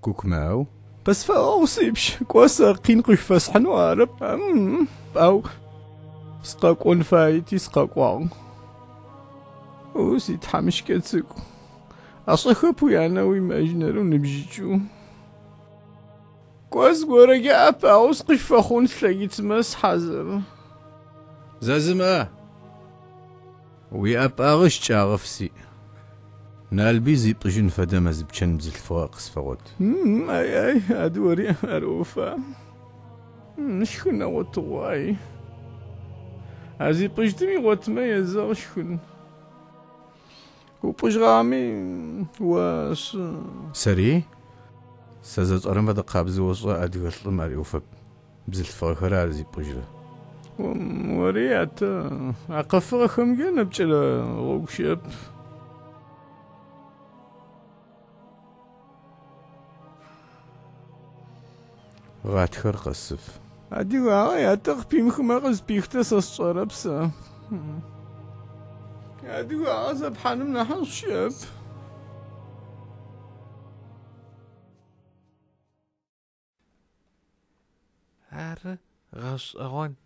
Кукмау. Къысфэгъэгъу, сипщ, кӏо сэ къин къышъуфэсхьынэу арэп, ау сыкъэкӏон фаети сыкъэкӏуагъ. О, ситхьамыщкӏэ цӏыкӏу, ашӏэхэп уянэ уимыӏэжьыныр уныбжьыкӏэу. Кӏо зыгорэкӏэ ӏэпыӏэгъу сыкъышъуфэхъун слъэкӏытмэ сыхьазыр. Зазымэ, уиӏэпыӏэгъу щыкӏагъэ фысиӏ. Налбый зипӏыжьын фэдэ мэзыпчэн бзылъфыгъэ къысфэгъот. Ай, ай, адэ ори ар ӏофа? Шхын гъотыгъуай. А зипӏыжьтым игъотмэ езэгъ шхын. Упӏыжьыгъами, о шы. Сэри? Сэ зэшӏэрэм фэдэ къабзэу ошӏэ, адыгэ лӏым ар иӏофэп. Бзылъфыгъэхэр ары зипӏыжьрэ. Ори, ятэ, а къэфыгъэхэмкӏэ нэпкӏэрэ гъогу щыӏэп. Гъатхэр къэсыф. Адыгагъэ ятэ къыпимыхымэ къызпихтэ сэ сшӏэрэп сэ. Адыгагъэ зэпхьаным нахьышӏу щыӏэп. Ары, гъэшӏэгъон.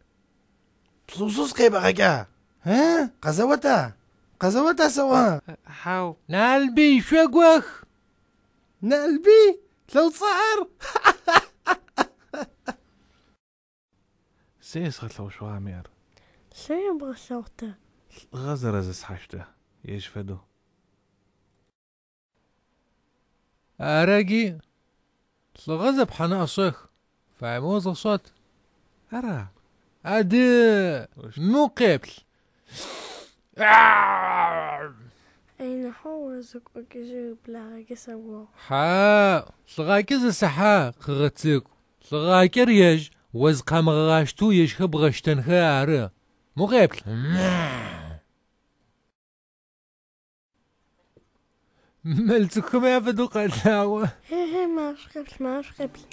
Лъыусус къебгъэкӏа? Ы? Къэзэота? Къэзэота сэӏо? Хьау. Налбый, шъогох! Налбый? Лъэуцӏар? Сэ езгъэлъэгъушъугъэми ар. Сэ ебгъэлъэгъутэ. Лӏыгъэ зэрэзесхьащтыр, ежь фэдэу. Араги, лӏыгъэ зэпхьанэ ӏэшӏэх, фаемэ озгъэшӏэт. Ара? Адэ, мы къеплъ. Айнахьэу узыкӏокӏыжьы благъэкӏэ сэгугъу. Хьа, лӏыгъакӏэ зэсэхьа, къыгъэцӏыкӏу. Лӏыгъакӏэр ежь, озкъамыгъэгъащтэу ежьхэр бгъэщтэнхэр ары. Мо къеплъ. Мэл цӏыкӏухэмэ афэдэу къэлъагъо. Хе-хе, марш къеплъ, марш къеплъ.